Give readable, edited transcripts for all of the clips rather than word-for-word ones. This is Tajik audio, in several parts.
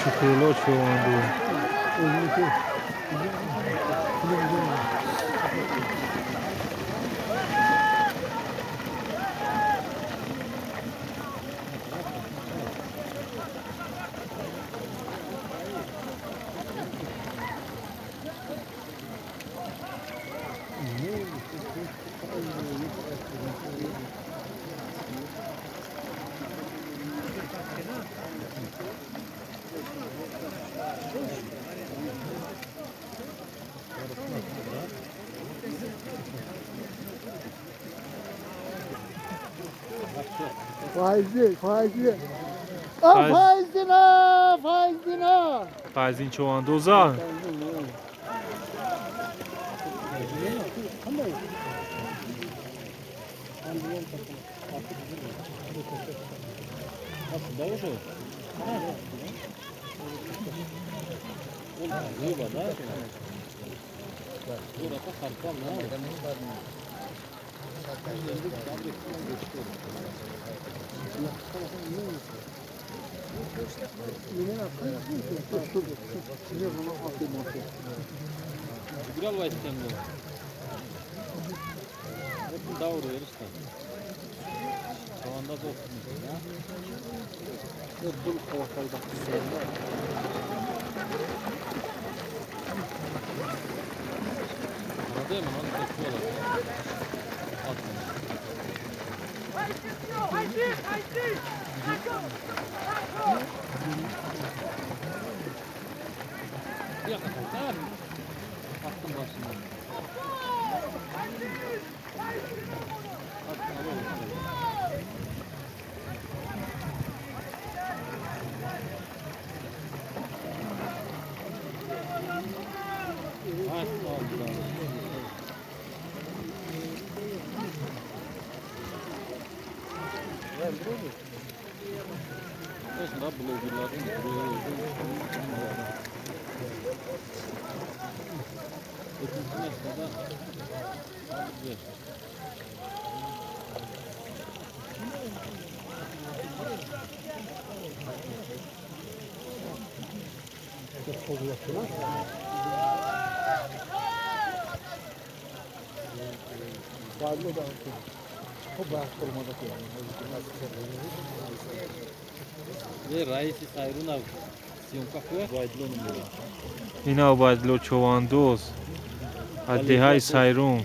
Шукрулло Чуванду. Faizi, Faizi. А Файзина, Файзина. Файзин Чувандоза. Ина Убайдулло Чувандоз аз деҳаи Сайрун.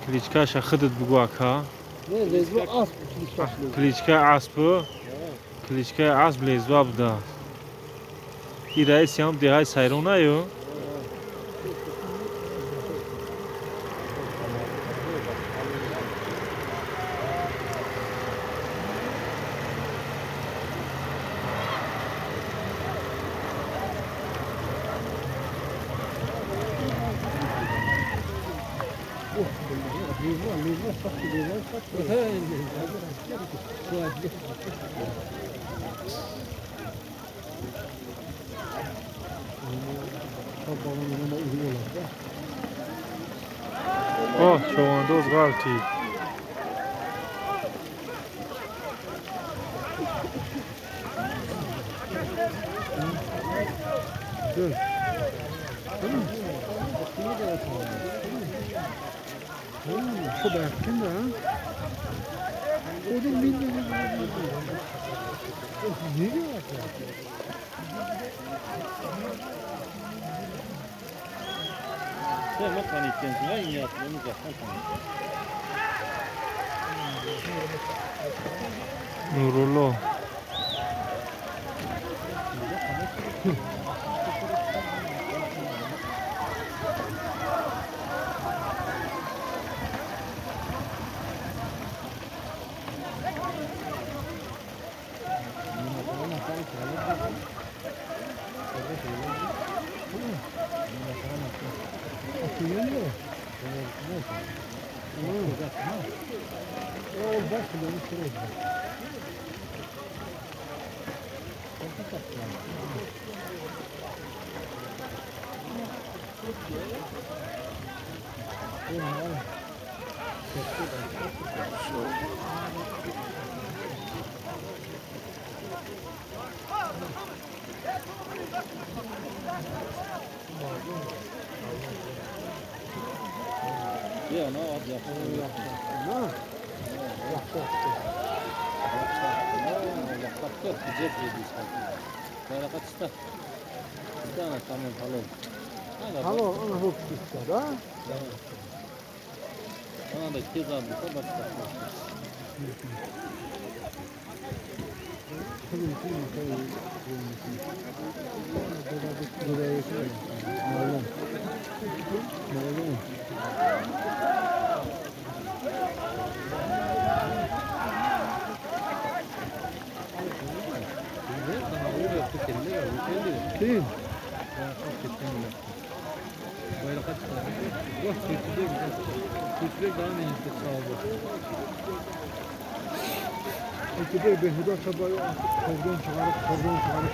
Кличкаша худат бугӯ, ака. Кличкаи асп, кличкаи асп Лезва будааст. И раиси ҳам деҳаи Сайрун аю? О, човандоз ғалтид. Нурулло.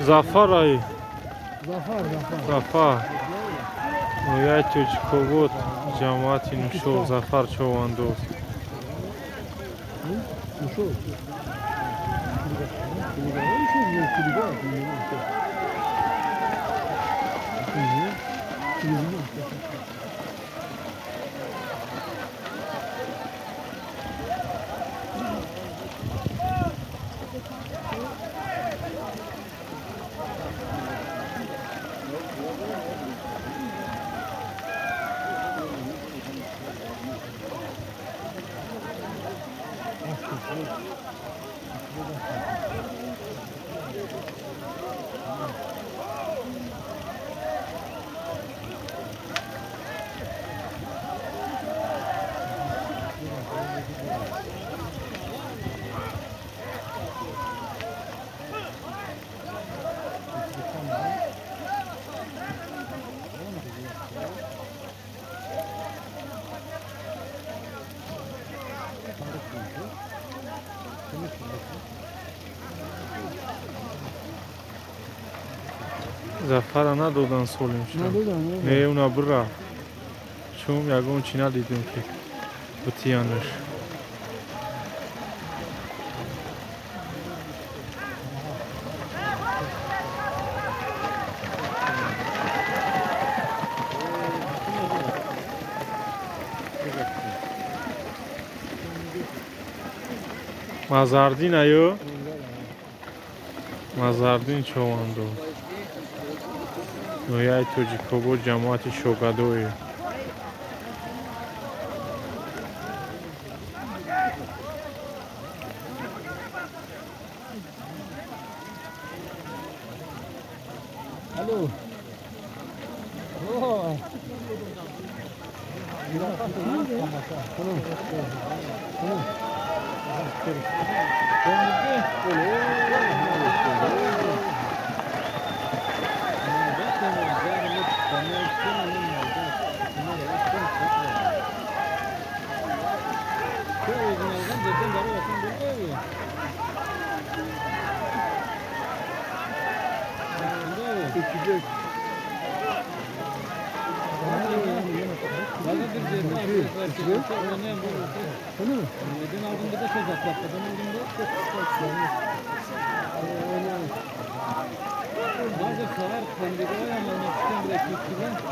Зафар ай. Зафар. Нояи Тоҷикобод ҷамоати Нушоб Зафар Човандоз. Зафара надодан солим шуд. Не, уна бира. Чун ягон чӣ надидем ки бутиянаш. Мазардин аю? Мазардин Човандоз. Нояи Тоҷикобод ҷамоати Шогадои.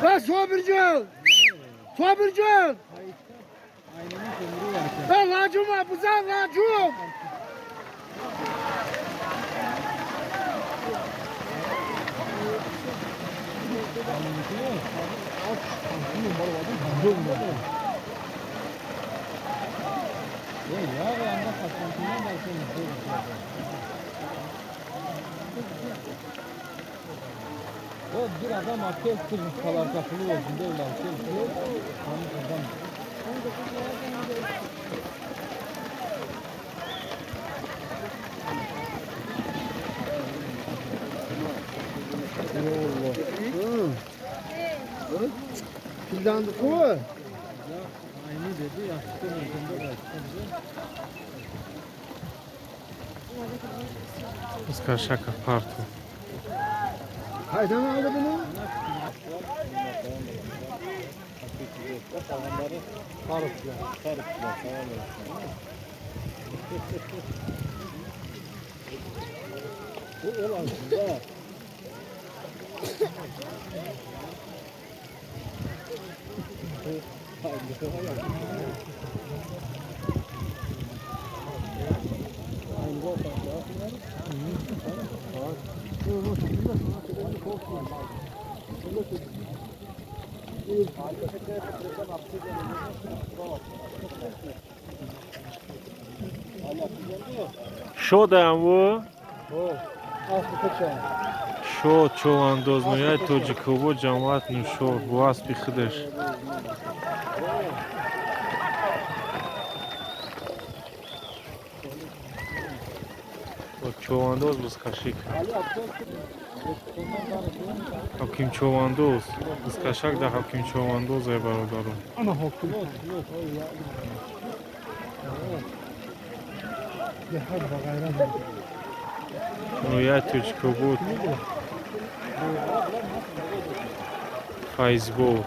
Lan Sabircan! Sabircan! Lan lacım var, buzan lacım! O bir adam ateş kırmış kapılı olsun değil lan. Pildandı ku. Aynı dedi yaşlı mevzunda da. Бузкашака парту. Haydan aldı bunu. Шодаам ву? Шод човандоз нояи тоҷикобо ҷамоат нушод бо аспи худаш. Човандоз бузкашӣ кард. Ҳоким човандоз. Бузкашак дар ҳоким човандоз ай бародаро. Нояи тоҷикобод Файзбор.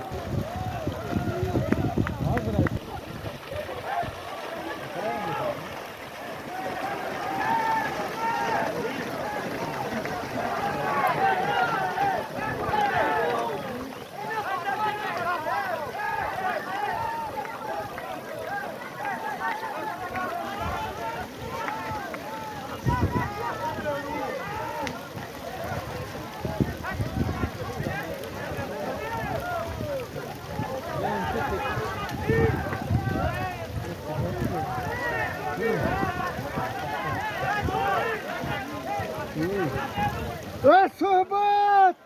Sohbet!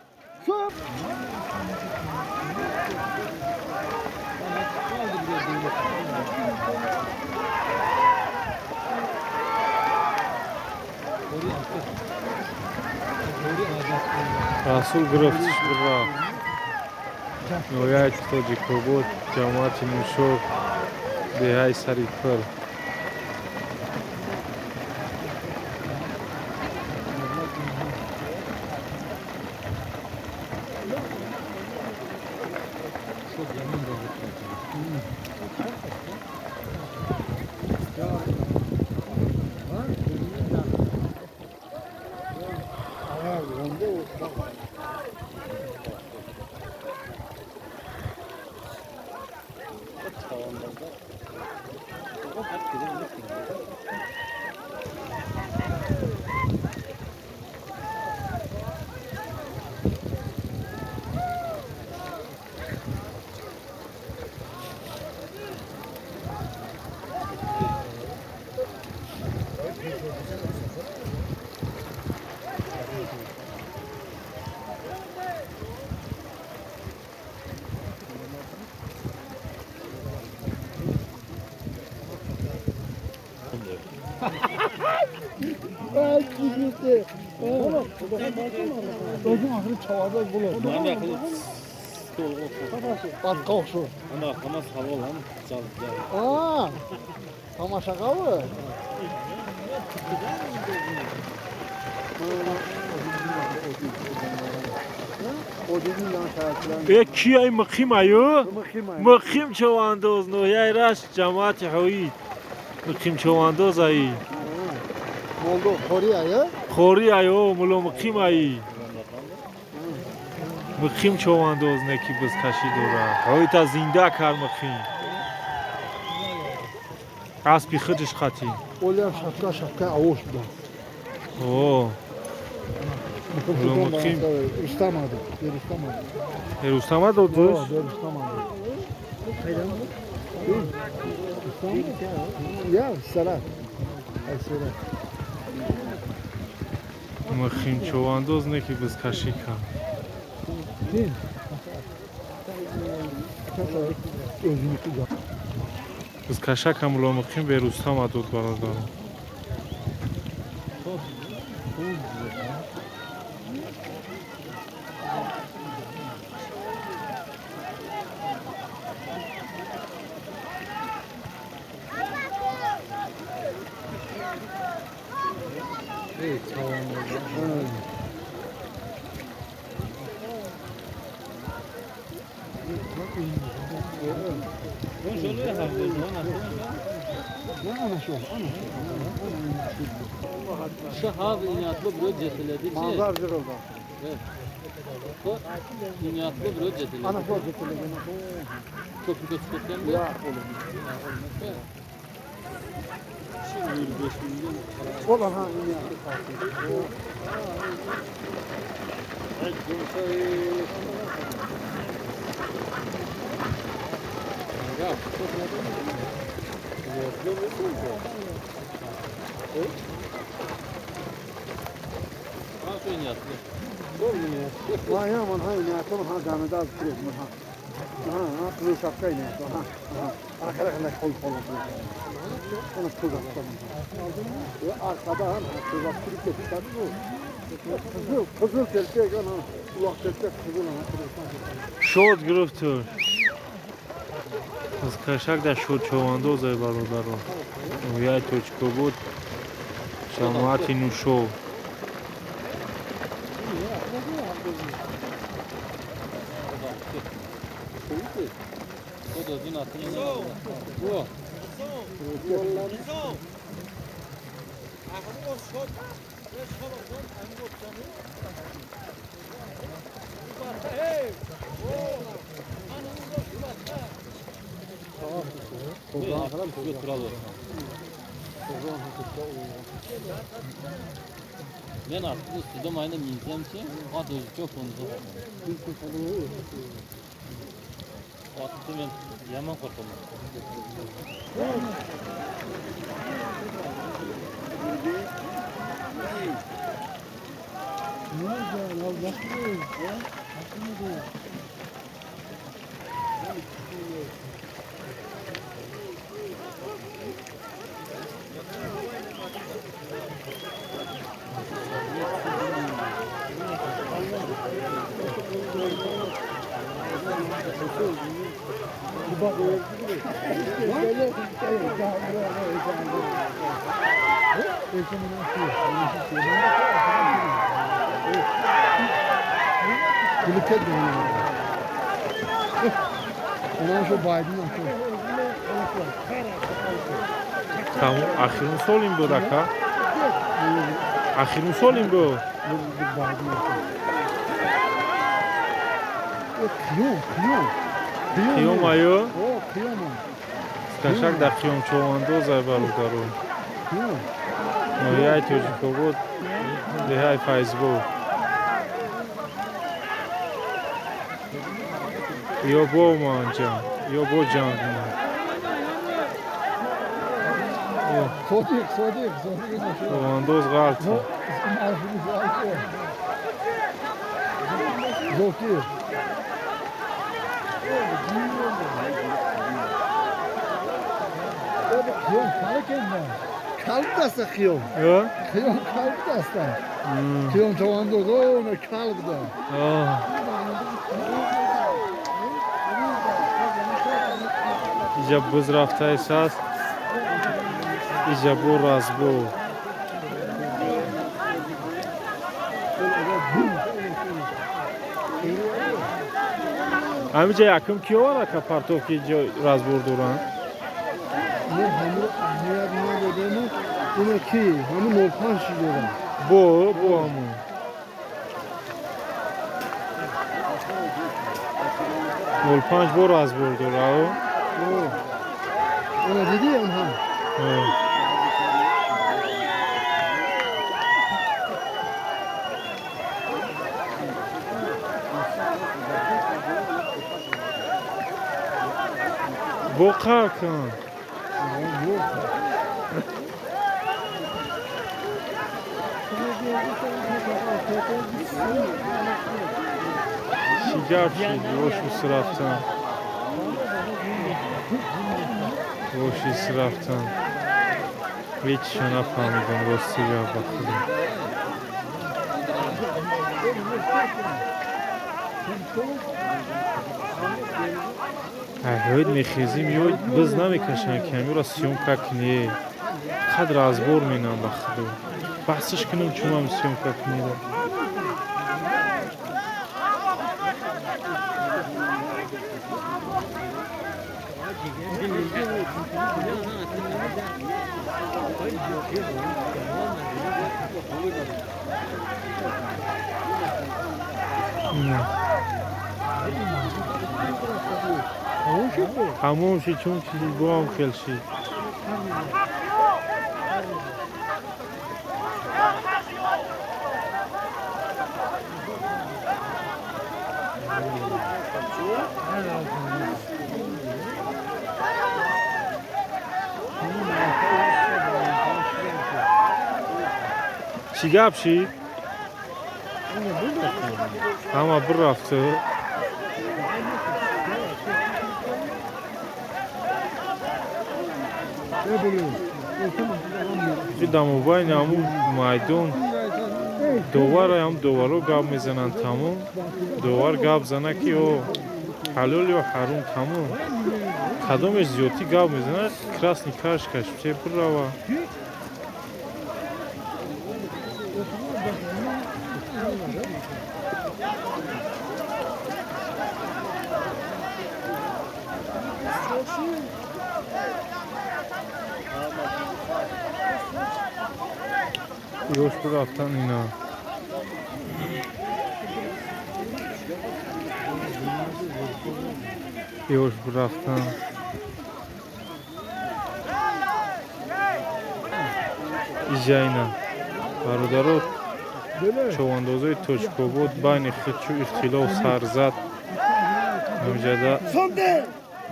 Sohbet! Расул гирифтиш рафт. Нояи тоҷикобод ҷамоати Нушоб деҳаи Сари Пир. Tamaşaqavı. O dediğin yan taraflar. Э, ки ай, Муқим аю? Муқим ай. Муқим човандоз, ноҳияи Рашт, ҷамоати Ҳоид. Муқим човандоз ай. Oldu. Kore ayı. Хори ай, о, мулло Муқим ай. Муқим човандоз неки бизкашӣ дора. Ҳоита зинда кар Муқим. Аспи худаш қатӣ. Olyan şapka şapka avuç bu. О, Ulan bakayım. Rüstem adı. Bir Rüstem adı. Э, Рустама додуш? Bir Rüstem adı. Rüstem Ya Serhat. Ay Serhat. Муқим човандоз неки бизкашӣ кард. Değil mi? Özünü kızar. Бизкашака мулло Муқим бе Рустама дод, бародаро. Эй, чавандоз. Ne ana şu? Ana şu. Şu hav inatlı bro ceteledi ki. Manzar zırıldı. Bu inatlı bro ceteledi. Ana şu ceteledi. Köprü köprü Ya oğlum. 25 milyon. Olan ha inatlı. Vay aman ha inatlı ha canı da az ha. Ha ha kızıl şapka inatlı ha. Ha. Arkada kadar kol kol. Ona tuzak tamam. Arkada ha tuzak sürüp tabii bu. Kızıl kızıl telpek ana. Kulak telpek kızıl ana. Шод гирифтуш. Бизкашак дар шод човандоз ай, бародаро. Ноҳияи Тоҷикобод, ҷамоати Нушов. Bu. Men artık üstüde aynı minsem ki at özü çok onu. Atı men yaman korkaman. Тамом, ахирун сол ин буд, ака? Ахирун сол ин буд? Қиём аю? Кашак дар қиём човандоз ай, бародаро. Ноҳияи Тоҷикобод, деҳаи Файзбод. Ё бо манҷа, ё бо ҷанг. Содиқ, Содиқ, Содиқ. Човандоз ғалти. Зокир. Қиём калкенда. Kalp dasta қиём. Қиём қалб даста. Қиём чавандоз, о, қалбда. Иҷа буз рафтаис аст. Иҷа бо разбо. Ҳамиҷа якум ки овара ка партов ки ҷо разбор доранд? Не, ҳамро аҳамият надодем. Ино ки? Ҳамун 05 дорам. Бо ҳамун. 05 бо разбор дора, о? Ина дидӣ онҳа? Бо қар кун. Чӣ гап шид? Ошус рафтан. Ошис рафтан. Ҳечшо нафаҳмидам, рости гап ба худо. Ҳоид мехезим, ёд биз намекашанд ки ҳамиро съёмка кунӣ. Қад разбор менам ба худо. Баҳсиш кунам чунам съёмка кунӣ. Тамом шид, чун чизи боам хел шид. Чӣ гап шид? Ҳама бирафту. Дамобайни ҳамун майдон довара, ҳам доваро гап мезананд, тамом. Довар гап зана ки ё ҳалол ё ҳаром, тамом. Кадомеш зиёдтӣ гап мезанад, красный кашкаш че бирава. Ёш бирафтан ина. Ёш бирафтан. Иҷа ина. Бародаро, човандозои Тоҷикобод байни худ чӯ ихтилоф сар зад, ҳамиҷада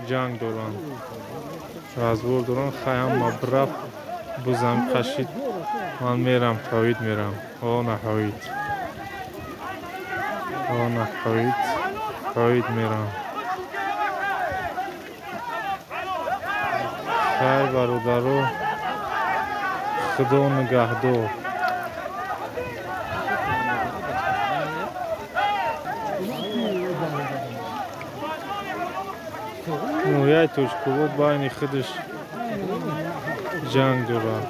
ҷанг доранд. Разбор доранд, хай ҳама бирафт, бузам қашид. Ман мерам, ҳоид мерам. О, на ҳоид. О, на ҳоид. Ҳоид мерам. Хай бародаро, худо нигаҳдор. Ноҳияи Тоҷикобод байни худаш ҷанг дорад.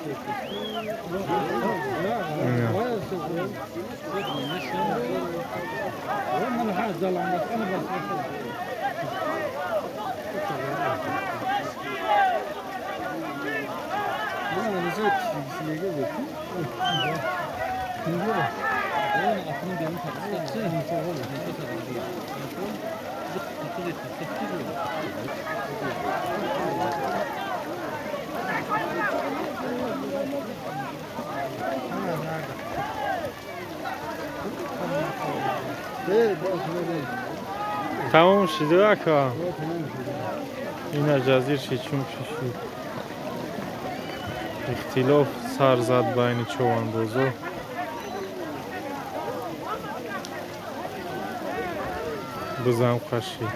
Тамом шид ака. Ина ҷазир шид, чун шид. Ихтилоф сар зад байни човандозо. Бизам қашид.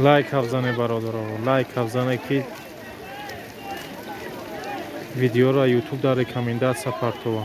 Лайк ҳафзане бародаро, лайк ҳафзане ки видеоро ютуб дар рекомендатсия партова.